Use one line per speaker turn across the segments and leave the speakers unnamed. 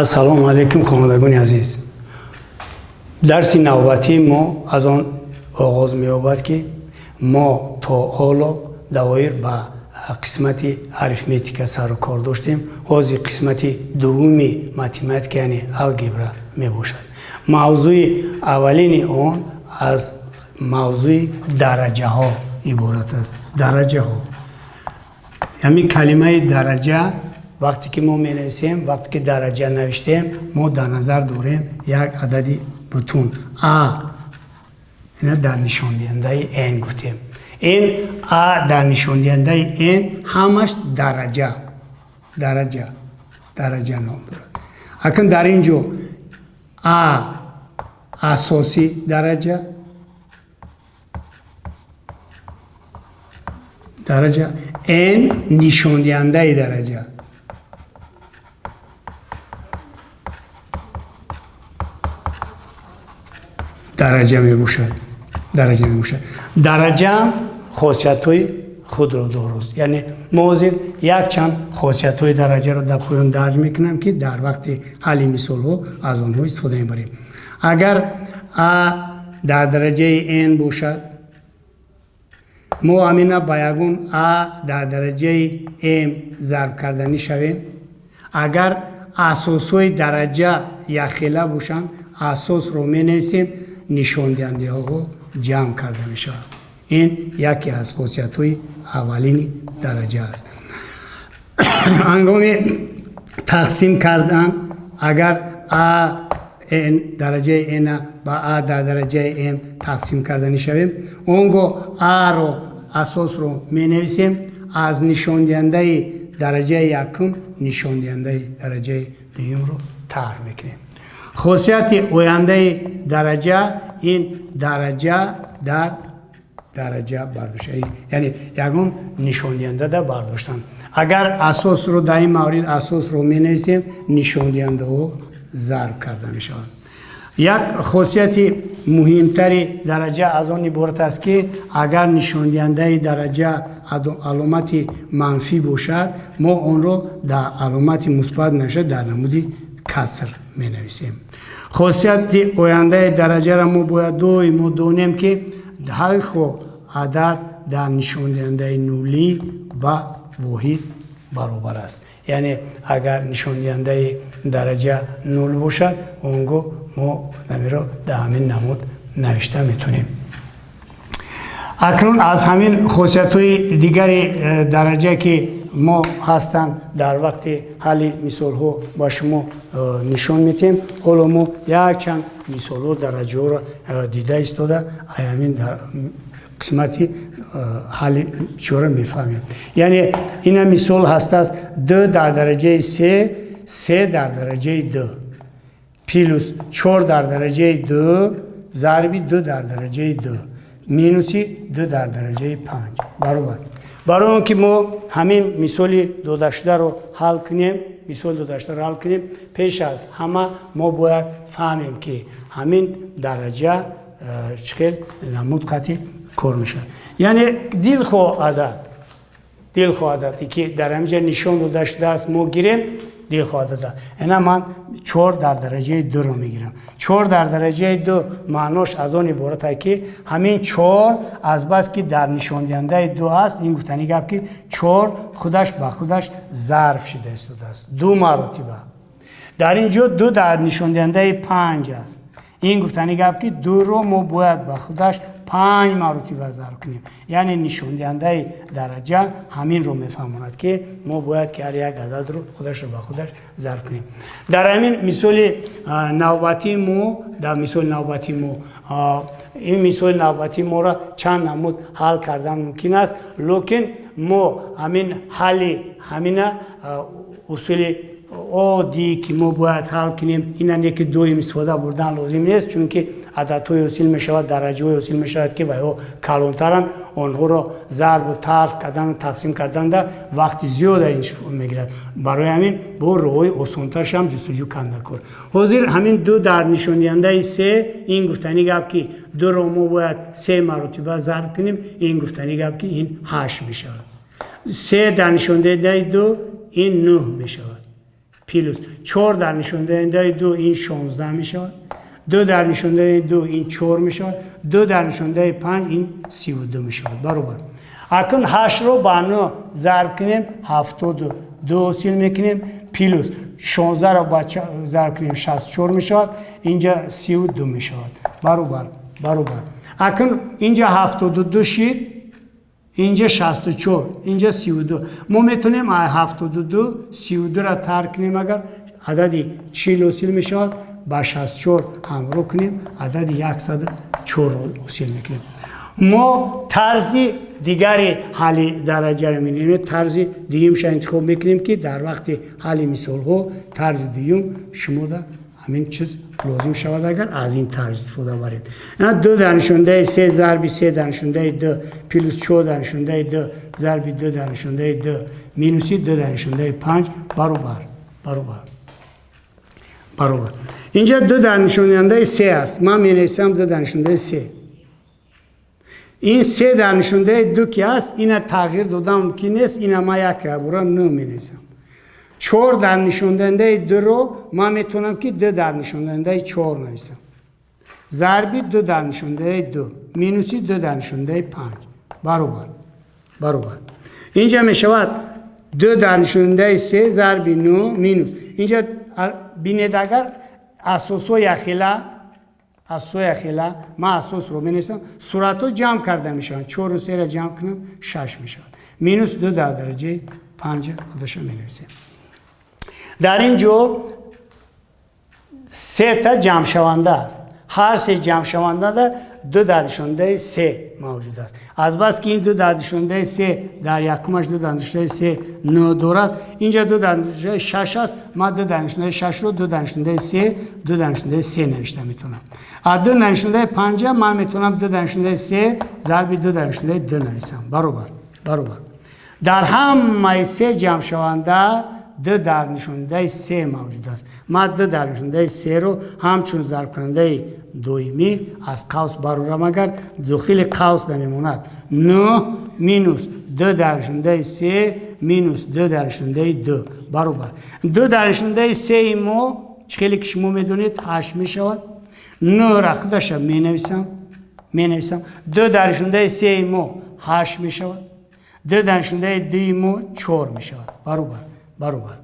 Ассалому алайкум, хонандагони азиз. Дарси навбатии мо аз он оғоз меёбад, ки мо то ҳоло доир ба қисмати арифметика сару кор доштем. Ҳозир қисмати дуввуми математика, яъне алгебра мебошад. Мавзӯи аввалини он аз мавзӯи дараҷаҳо иборат аст. Дараҷаҳо. Ҳамин калимаи дараҷа вақте ки мо менависем, вақте ки дараҷа навиштем, мо дар назар дорем як адади бутун. А ина дар нишондиҳандаи n гуфтем. Ин а дар нишондиҳандаи n ҳамаш дараҷа, дараҷа, дараҷа ном дорад. Акун дар ин ҷо а асоси дараҷа, дараҷа, n нишондиҳандаи дараҷа. Дараҷа мебошад, дараҷа мебошад. Дараҷаам хосиятҳои худро дорост. Яъне мо ҳозир якчанд хосиятҳои дараҷаро дар поён дарҷ мекунам, ки дар вақти ҳалли мисолҳо аз онҳо истифода мебарем. Агар а дар дараҷаи n бошад, мо ҳамина ба ягон а дар дараҷаи m зарб карданӣ шавем. Агар асосҳои дараҷа якхела бошанд, асосро менависем, нишондиҳандаҳо ҷамъ карда мешавад. Ин яке аз хосиятҳои аввалини дараҷа аст. Ҳангоми тақсим кардан, агар а n дараҷаи n ба а дар дараҷаи m тақсим карданӣ шавем, он гоҳ а-ро асосро менависем, аз нишондиҳандаи дараҷаи якум нишондиҳандаи дараҷаи дуюмро тарҳ мекунем. Хосияти ояндаи дараҷа ин дараҷа дар дараҷа бардошта, яъне ягон нишондиҳанда дар бардоштан. Агар асосро дар ин маврид асосро менависем, нишондиҳандаҳо зарб карда мешаванд. Як хосияти муҳимтари дараҷа аз он иборат аст, ки агар нишондиҳандаи дараҷа аломати манфӣ бошад, мо онро дар аломати мусбат навишта дар намуди каср менависем. Хосияти ояндаи дараҷаро мо бояд доимо донем, ки ҳар хоҳ адад дар нишондиҳандаи нулӣ ба воҳид баробар аст. Яъне агар нишондиҳандаи дараҷа нул бошад, он гоҳ мо намиро дар ҳамин намуд навишта метавонем. Акнун аз ҳамин хосиятҳои дигари дараҷа, ки мо ҳастанд, дар вақти ҳалли мисолҳо ба шумо нишон медиҳем. Ҳоло мо якчанд мисолҳо дараҷаҳоро дида истода, ҳамин дар қисмати ҳалли чора мефаҳмем. Яъне ина мисол ҳастааст: д дар дараҷаи се, се дар дараҷаи д плюс чор дар дараҷаи ду зарби ду дар дараҷаи ду минуси ду дар дараҷаи панҷ баробар. Барои он ки мо ҳамин мисоли додашударо ҳал кунем, мисоли додашударо ҳал кунем, пеш аз ҳама мо бояд фаҳмем, ки ҳамин дараҷа чӣ хел намуд қатъи кор мешавад. Яъне дилхоҳ адад, дилхоҳ адад, ки дар ҳаминҷа нишон дода шудааст, мо гирем дилхоҳ адада. Ина ман чор дар дараҷаи дуро мегирам. Чор дар дараҷаи ду маънош аз он иборат аст, ки ҳамин чор азбаски дар нишондиҳандаи ду аст, ин гуфтани гап, ки чор худаш ба худаш зарб шуда истодааст ду маротиба. Дар ин ҷо ду дар нишондиҳандаи панҷ аст. Ин гуфтани гап, ки дуро мо бояд ба худаш панҷ маротиба зарб кунем. Яъне нишондиҳандаи дараҷа ҳаминро мефаҳмонад, ки мо бояд ки ҳар як ададро худашро ба худаш зарб кунем. Дар ҳамин мисоли навбатии мо, дар мисоли навбатии мо, ин мисоли навбатии моро чанд намуд ҳал кардан мумкин аст, лекин мо ҳамин ҳалли ҳамина усули оддӣ, ки мо бояд ҳал кунем, ина не ки доим истифода бурдан лозим нест, чунки ададҳои ҳосил мешавад, дараҷаҳое ҳосил мешавад, ки вайҳо калонтаранд, онҳоро зарбу тарҳ кардану тақсим карданда вақти зиёда мегирад. Барои ҳамин бо роҳҳои осонтаршам ҷустуҷӯ карда кор. Ҳозир ҳамин ду дар нишондиҳандаи се, ин гуфтани гап, ки дуро мо бояд се маротиба зарб кунем, ин гуфтани гап, ки ин ҳашт мешавад. Се дар нишондиҳандаи ду ин нӯҳ мешавад. Плюс 4 дар нишондиҳандаи 2 ин 16 мешавад. 2 дар нишондиҳандаи 2 ин 4 мешавад. 2 дар нишондиҳандаи 5 ин 32 мешавад. Баробар. Акнун 8-ро ба 9 зарб кунем, 72 ҳосил мекунем. Плюс 16-ро ба зарб кунем, 64 мешавад. Инҷа 32 мешавад. Баробар, баробар. Акнун инҷа 72 шид, инҷа 64, инҷа 32. Мо метавонем 72 32-ро тарк кунем, агар адади 40 ҳосил мешавад, ба 64 ҳамроҳ кунем, адади 104 ҳосил мекунем. Мо тарзи дигари ҳалли дараҷаро мебинем, тарзи дуюмша интихоб мекунем, ки дар вақти ҳалли мисолҳо тарзи дуюм шумода ҳамин чиз лозим шавад, агар аз ин тарз истифода баред. 2 дар нишондаи 3 зарби 3 дар нишондаи 2 плюс 4 дар нишондаи 2 зарби 2 дар нишондаи 2 минуси 2 дар нишондаи 5 баробар, баробар, баробар. Инҷа 2 дар нишондиҳандаи 3 аст. Ман менависам 2 дар нишондаи 3. Ин 3 дар нишондаи 2 ки аст, ина тағйир додан мумкин нест, ина ман як бора 9 менависам. 4 дар нишондиҳандаи 2-ро ман метавонам ки 2 дар нишондиҳандаи 4 нависам. Зарби 2 дар нишондиҳандаи 2 минуси 2 дар нишондиҳандаи 5 баробар, баробар. Инҷа мешавад 2 дар нишондиҳандаи 3 зарби 9 минус. Инҷа бинед, агар асосҳо яхела, асосҳо яхела, ман асосро менависам, суратҳо ҷамъ карда мешаванд. 4 3-ро ҷамъ кунам, 6 мешавад. Минус 2 дар дараҷаи 5 худаша менависем. Дар ин ҷо сета ҷамъшаванда аст. Ҳар се ҷамъшавандада 2 дар нишондаи 3 мавҷуд аст. Азбаски ин 2 дар нишондаи 3, дар якумаш 2 дар нишондаи 3 9 дорад, инҷа 2 дар нишондаи 6 аст. Ман 2 дар нишондаи 6-ро 2 дар нишондаи 3, 2 дар нишондаи 3 навишта метавонам. А 2 дар нишондаи 5 ман метавонам 2 дар нишондаи 3 зарби 2 дар нишондаи 2 нависам. Баробар, баробар. Дар ҳамаи се ҷамъшаванда 2 дар нишондаи 3 мавҷуд аст. Ман 2 дар нишондаи 3-ро ҳамчун зарбкунандаи доимӣ аз қавс барорам, агар дохили қавс намемонад. 9 минус 2 дар нишондаи 3 минус 2 дар нишондаи 2 баробар. 2 дар нишондаи 3 мо, чӣ хеле ки шумо медонед, 8 мешавад. 9-ра худаша менависам, менависам. 2 дар нишондаи 3 мо 8 мешавад. 2 дар нишондаи 2 мо 4 мешавад. Баробар, баробар.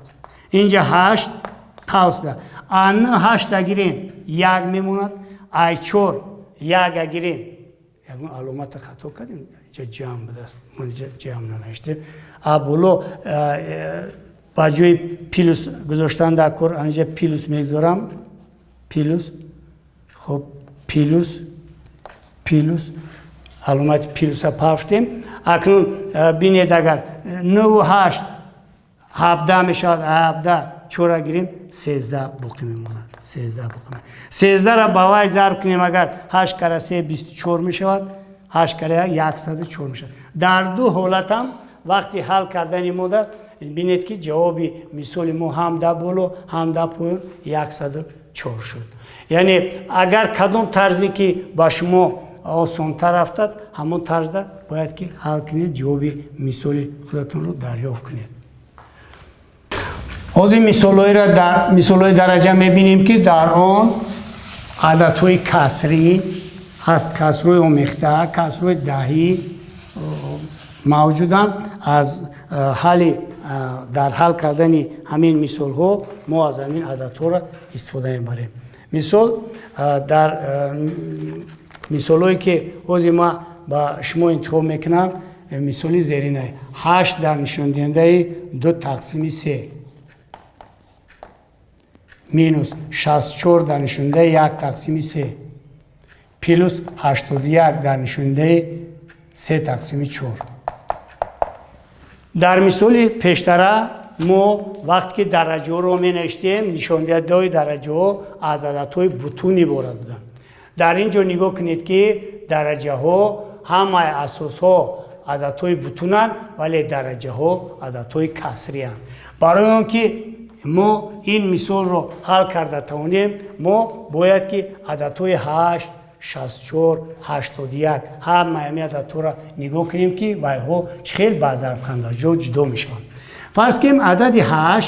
Инҷа 8 қавс да. А 9 8 гирем, 1 мемонад. Ай 4 1 гирем. Ягон аломата хато кардем, инҷа ҷамъ будааст. Мо инҷа ҷамъ нанавиштем. А боло ба ҷои плюс гузоштан дар кор, анҷа плюс мегузорам. Плюс. Хоб, плюс, плюс, аломати плюса парфтем. Акнун бинед, агар 9 8 17 мешавад, 17 4 гирем, 13 боқӣ мемонад. 13 боқӣ мемонад. 13-ро ба вай зарб кунем, агар 8 кара 3 24 мешавад, 8 кара 1 104 мешавад. Дар ду ҳолатам вақти ҳал кардани мода бинед, ки ҷавоби мисоли мо ҳам дар боло, ҳам дар поён 104 шуд. Яъне агар кадом тарзе ки ба шумо осонтар афтад, ҳамон тарзда бояд ки ҳал кунед, ҷавоби мисоли худатонро дарёфт кунед. Ҳозир мисолҳоеро дар мисолҳои дараҷа мебинем, ки дар он ададҳои касрӣ ҳаст, касрҳои омехта, касрҳои даҳӣ мавҷуданд. Аз ҳалли дар ҳал кардани ҳамин мисолҳо мо аз ҳамин ададҳоро истифода мебарем. Мисол, дар мисолҳое ки ҳозир ма ба шумо интихоб мекунам, мисоли зерина: 8 дар нишондиҳандаи 2 тақсими 3 минус 64 дар нишондаи 1 тақсими 3 плюс 81 дар нишондаи 3 тақсими 4. Дар мисоли пештара мо вақте ки дараҷаҳоро менавиштем, нишондиҳандаҳои дараҷаҳо аз ададҳои бутун иборат буданд. Дар ин ҷо нигоҳ кунед, ки дараҷаҳо ҳамаи асосҳо ададҳои бутунанд, вале дараҷаҳо ададҳои касриянд. Барои он ки мо ин мисолро ҳал карда тавонем, мо бояд ки ададҳои 8, 64, 81, ҳамаи ҳамин ададҳоро нигоҳ кунем, ки вайҳо чӣ хел ба зарбкунандаҷо ҷудо мешаванд. Фарз кунем, адади 8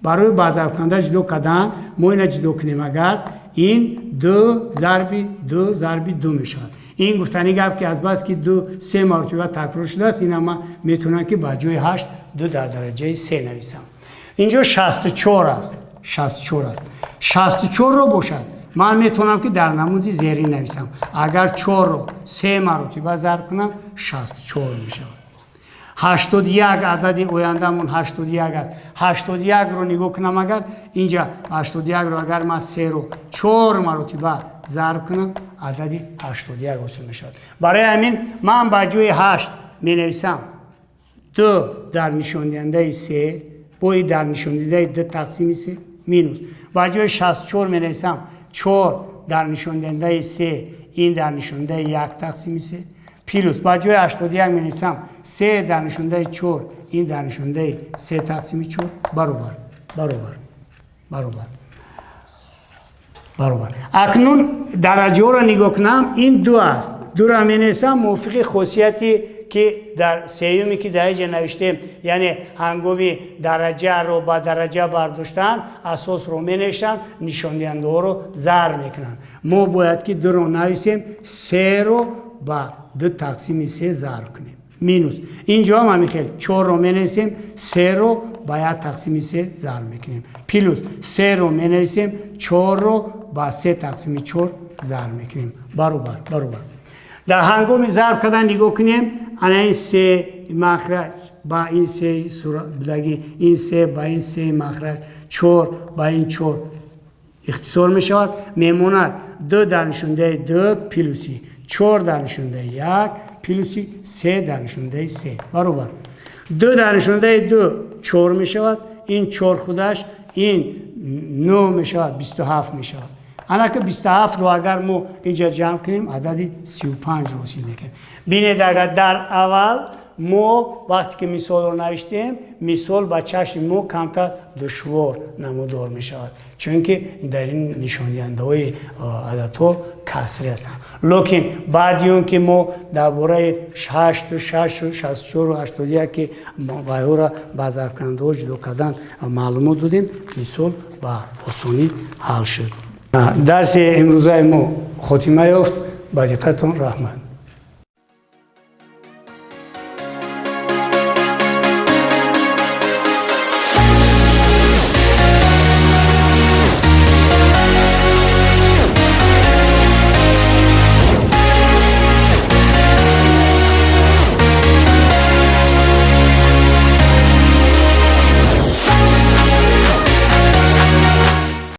Барои ба зарбкунанда ҷудо кардан, мо ина ҷудо кунем, агар ин ду зарби ду зарби ду мешавад. Ин гуфтани гап, ки азбаски ду се маротиба такрор шудааст, ина ман метавонам, ки ба ҷои ҳашт ду дар дараҷаи се нависам. Инҷо 64 аст, 64 аст. 64-ро бошад, ман метавонам, ки дар намуди зерин нависам. Агар чорро се маротиба зарб кунам, 64 мешавад. 81, адади ояндамон 81 аст. 81-ро нигоҳ кунам, агар инҷа 81-ро агар ман серо чор маротиба зарб кунам, адади 81 ҳосил мешавад. Барои ҳамин ман ба ҷои ҳашт менависам ду дар нишондиҳандаи се бои дар нишондиҳандаи ду тақсими се минус, ба ҷои 64 менависам чор дар нишондиҳандаи се, ин дар нишондиҳандаи як тақсими се, плюс ба ҷои 81 менависам се дар нишондаи чор, ин дар нишондаи се тақсими чор, баробар, баробар, баробар, баробар. Акнун дараҷаҳоро нигоҳ кунам, ин ду аст. Дура менависам. Мувофиқи хосияти, ки дар сеюме, ки дар инҷа навиштем, яъне ҳангоми дараҷаро ба дараҷа бардоштан, асосро менависанд, нишондиҳандаҳоро зарб мекунанд. Мо бояд, ки дуро нависем, серо ба ду тақсими се зарб кунем, минус, инҷо ҳам ҳамин хел чорро менависем, серо ба як тақсими се зарб мекунем, плюс серо менависем, чорро ба се тақсими чор зарб мекунем, баробар, баробар. Дар ҳангоми зарб кардан нигоҳ кунем, ана ин се махраҷ ба ин се будаги, ин се ба ин се махраҷ, чор ба ин чор ихтисор мешавад. Мемонад ду дар нишондаи ду плюси чор дар нишондаи як плюси се дар нишондаи се, баробар. Ду дар нишондаи ду чор мешавад, ин чор худаш, ин нӯ мешавад, 27 мешавад. Анаки 27-ро агар мо инҷа ҷамъ кунем, адади 35-ро ҳосил мекунем. Бинед, агар дар аввал мо вақте ки мисолро навиштем, мисол ба чашми мо камтар душвор намудор мешавад, чунки дар ин нишондиҳандаҳои ададҳо касрӣ ҳастанд. Лекин баъди он ки мо дар бораи ҳашту шашу 64-у 81, ки вайҳоро ба зарбкунандаҳо ҷудо кардан маълумот додем, мисол ба осонӣ ҳал шуд. Дарси имрӯзаи мо хотима ёфт. Ба диққатон раҳмат.